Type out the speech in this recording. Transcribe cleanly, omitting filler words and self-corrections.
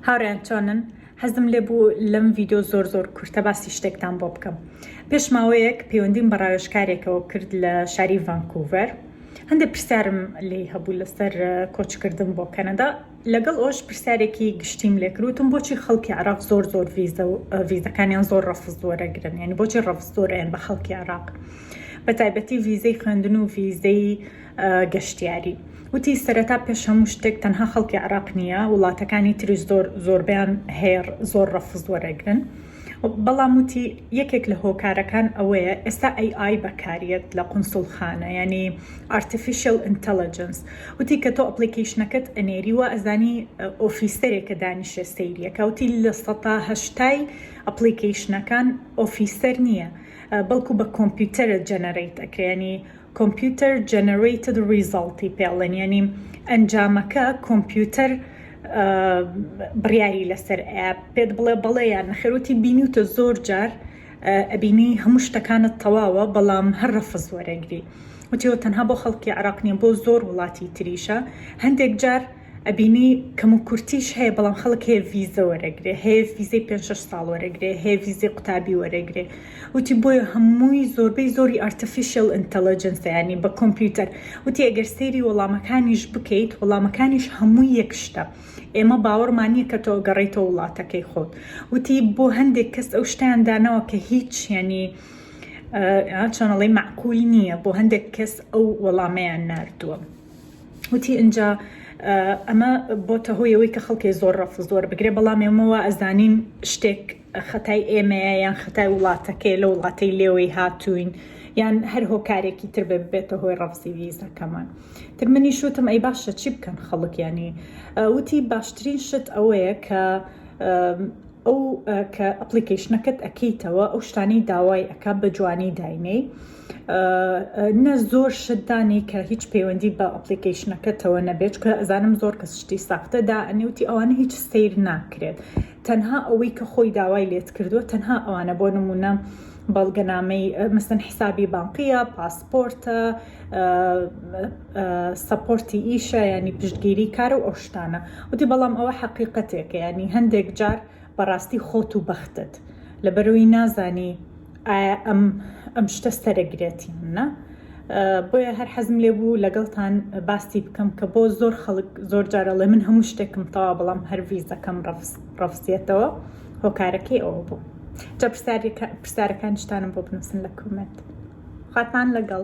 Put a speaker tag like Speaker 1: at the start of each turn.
Speaker 1: هاوڕێیان چۆنن؟ حەزم لێ بوو لەم ڤیدیۆ زۆر زۆر کورتە باسی شتێکتان بۆ بکەم. پێش ماوەیەک پەیوەندیم بە ڕاوێژکارێکەوە کرد لە شاری ڤانکوڤەر. هەندێک پرسیارم لێی هەبوو لەسەر کۆچکردن بۆ کەنەدا. لەگەڵ ئەوش پرسیارێکی گشتیم لێ کرد وتم بۆچی خەڵکی عێراق زۆر زۆر ڤیزە و ڤیزەکانیان زۆر ڕەفز وەرەگرن یعنی بۆچی ڕەفز زۆر ئەیەن بە خەڵکی عێراق بە تایبەتی ڤیزەی خوێندن و ڤیزەی گەشتیاری وتی سەرەتا پێش هەموو شتێک تەنها خەڵکی عێراق نییە وڵاتەکانی تریش زۆر زۆربەیان هەیە زۆر ڕەفز وەرەگرن بەڵام وتی یەکێک لە هۆکارەکان ئەوەیە ئێستا AI بەکاریەت لە قونسوڵخانە یانی Artificial Intelligence وتی کە تۆ application ەکەت ئەنێری وا ئەزانی officer ێکە دانیشێ سەیریەکە وتی لە سەتا هەشتای application ەکان officer نییە بەڵکو بە کۆمپیوتەرە generate ئەکرێ ینی Computer Generated Result ی پێ ئەڵێن یانی ئەنجامەکە کۆمپیوتەر بڕیاری لەسەر ئەیا پێت بڵێ بەڵێ یان نەخێر وتی بینیوتە زۆر جار ئەبینی هەموو شتەکانت تەواوە بەڵام هەر ڕەفز وەرەگری وتیەوە تەنها بۆ خەڵکی عراق نییە بۆ زۆر وڵاتی تریشە هەندێک جار ئەبینی کەموکورتیش هەیە بەڵام خەڵک هەیە ڤیزە وەرەگرێ هەیە ڤیزەی پێنج شەش ساڵ وەرەگرێ هەیە ڤیزەی قوتابی وەرەگرێ وتی بۆیە هەمووی زۆربەی زۆری artificial intelligence ە یانی بە کۆمپیوتەر وتی ئەگەر سەیری وەڵامەکانیش بکەیت وەڵامەکانیش هەمووی یەک شتە ئێمە باوەڕمان نییە کە تۆ گەڕێیتەوە وڵاتەکەی خۆت وتی بۆ هەندێک کەس ئەو شتیان داناوە کە هیچ یانی چۆنەڵی معقول نییە بۆ هەندێک کەس ئەو وەڵامەیان ناردووە. وتی ئینجا ئەمە بۆتە هۆی ئەوەی کە خەڵکێ زۆر ڕەفز وەربگرێ بەڵام ئێمە وا ئەزانین شتێک خەتای ئێمەیە یان خەتای وڵاتەکەی لە وڵاتەی لێوەی هاتوین یان هەر هۆکارێکی تر بێ ببێتە هۆی ڕەفزی ویزەکەمان تر منیش وتم ئەی باشە چی بکەن خەڵک ینی وتی باشترین شت ئەوەیە کە ئەو کە application ەکەت ئەکەیتەوە ئەو شتانەی داوای ئەک بە جوانی داینەی نە زۆر شت دانی کە هیچ پەیوەندی بە application ەکەتەوە نەبێت چونکە ئەزانم زۆر کەس شتی ساختە دائەنێ وتی ئەوانە هیچ سەیر ناکرێت تەنها ئەوەی کە خۆی داوای لێت کردووە تەنها ئەوانە بۆ نمونە بەڵگەنامەی مەسەن حسابی بانقیە پاسپۆرتە support ی ئیشە ینی پشتگیری کارە و ئەو شتانە وتی بەڵام ئەوە حەقیقەتێکە ینی هەندێک جار بەڕاستی خۆت و بەختت لەبەرەوەی نازانی ئایا ئەم ئەم شتە سەرەگرێت یان نا بۆیە هەر حەزم لێ بوو لەگەڵتان باسی بکەم کە بۆ زۆر خەڵک زۆر جار ئەڵێ من هەموو شتێکم تەوا بەڵام هەر ڤیزەکەم ڕەفزیەتەوە هۆکارەکەی ئەوە بوو جا پرسیارەکانیشتانم بۆ بنووسن لە comment خواتان لەگەڵ.